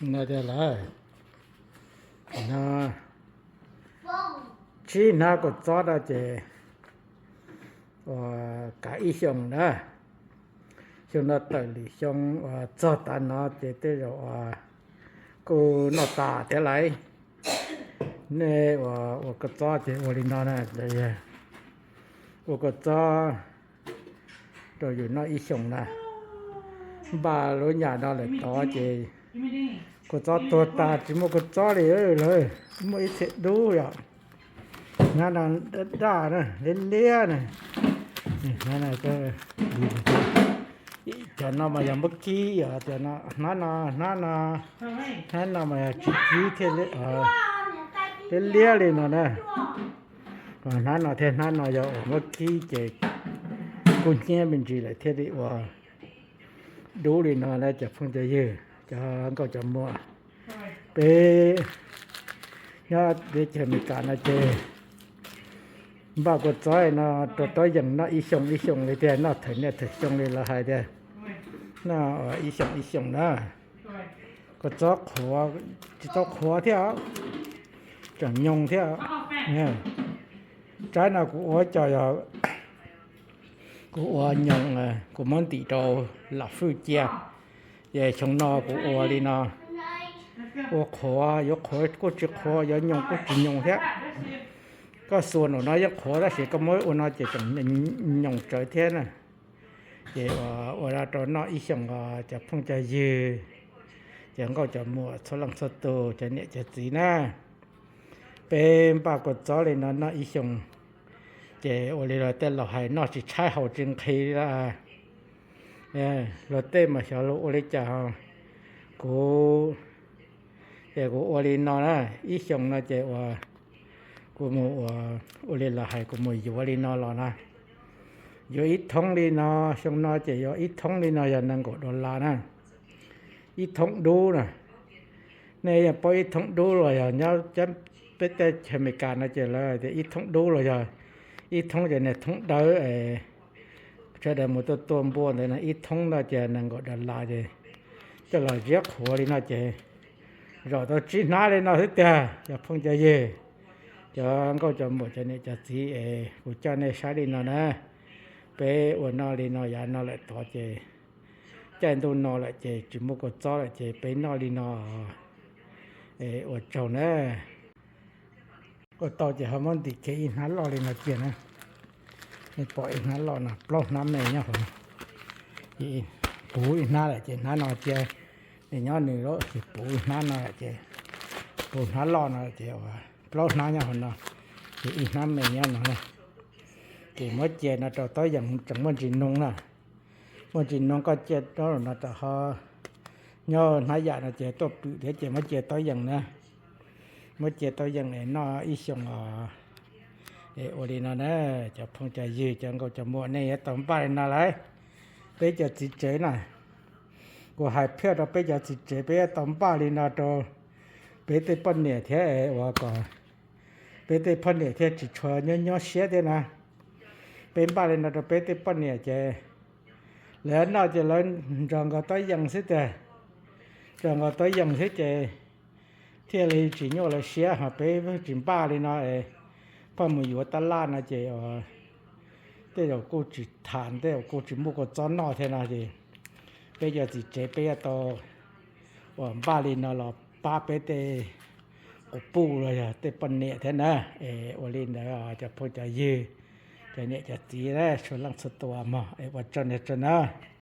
No tiag lawm, no tsib hnab kua txob no ces ua kav ib xyoos na. Xyoo no tawm lwm xyoo uas txog tav no ces tej zaum uas kuj noj tas thiab lauj. Nej uas ua kua txob ces ua li no na, ua kua txob rau yus noj ib xyoos na. Npaj lub nyam no lawm tod ces kua txob tuag tas tsis muaj kua txob li lawm, muaj ib txhia dub yom. Hnab no daj daj na, liab liab na. Hnab no, cov no mas yog muab kib, yog tias hnab no, hnab no, hnab no mas yog tsis kib thiaj li liab liab li no na. Hnab no thiab hnab no yog uas muab kib ces kuj hnyiab me ntsis lawm thiaj li ua dub li no na cov phooj cov ywg, cov nkauj cov muam. Peb nyob teb chaws Amelikas no ces npaj kua txob no rau tob yees noj ib xyoos ib xyoos li tiag, noj thawm niaj thawm xyoo li lawv hais tias noj ib xyoos ib xyoos na. Kua txob qhuav, tsis tau qhuav thiab, tseem nyoos thiab. Tsaib no kuv ua cov yog kuv ua nyoos, kuv muab ntim rau lam fwj cia. Ces xyoo no kuv ua li no, ua qhuav yuav qhuav kuj tsis qhuav, yuav nyoos kuj tsis nyoos thiab. Koj xuas nraum no yeej qhuav tab sis koj muab ua no ces tseem nyoos tsawv thiab na. Ces ua rau noj ib xyoos os cov phooj cov ywg, cov nkauj cov muam txhua leej txhua tus, cov niam cov txiv na. Peb npaj kua txob li no noj ib xyoos, ces ua li luag tej laus hais noj tsis tshaib haus tsis nqhis li. Luag tej mas xyov luag ua li cas, kuv ces kuv ua li no na, ib xyoos no ces ua, kuv mus ua, ua li luag hais kuv mus yuav li no los na. Yuav ib thoob li no, xyoo no ces yuav ib thoob li no yog nees nkaum dollar na. Ib thoob dub na. Nej yeej paub ib thoob dub los yog nyob peb teb chaws Amelikas no ces lawv tias ib thoob dub los yog ib thoob ces niag thoob dawb es sawv daws mus tua tua npua ntawd na, ib thoob no ces nees nkaum dollar ces coj los ziab qhuav li no ces zaum tau tsib hnab li no xwb tiag cov phooj cov ywg, cov nkauj cov muam cov niam cov txiv es kuv coj nej saib li no na. Peb ua noj li no yav no lawm tod ces caij ntuj no lawm ces tsis muaj kua txob lawm ces peb noj li no. Ua tsaug na. Ua tau ces ho muab ntim kiag ib hnab loj li no cia na. Nej pom ib hnab loj no, plaub hnab me nyob hauv no. Puv ib hnab lawm ces hnab no cia, nws nyob nws lawm ces puv ib hnab no lawm ces, puv hnab loj no ces plaub hnab nyob hauv no, ces ib hnab me nyob no na. Ces muab cia no rau tob yees tseem muaj ntsis noo na. Muaj ntsis noo koj cia rau no rau ho nyob hnab yam no ces tuaj pwm thiab ces muab cia tob yees na. Muab cia tob yees es noj ib xyoos os. Es ua li no na, cov phooj cov ywg cov nkauj cov muam nej yuav tau npaj li no lauj. Peb cov txiv tsev na, kuv hais phiaj rau peb cov txiv tsev peb yuav tau npaj li no rau peb tej poj niam thiab es ua kom peb tej poj niam thiaj tsis tshua nyob nyob siab thiab na. Peb npaj li no rau peb tej poj niam ces lawv noj ces lawv nrog nkaus tob yees xwb tiag. Nrog nkaus tob yees xwb ces thiaj li tsis nyuaj lawv siab, ho peb tsis npaj li no es pheej mus yuav tab laj no ces tej zaum kuj tsis tham, tej zaum kuj tsis muaj kua txob noj thiab no ces peb cov txiv tsev peb yuav tau uas npaj li no los pab peb tej quas puj los yog tej poj niam thiab na. Es ua li ntawd cov phooj cov ywg, cov niam cov txiv txhua leej txhua tus mog, es ua tsaug ntau tsaug na.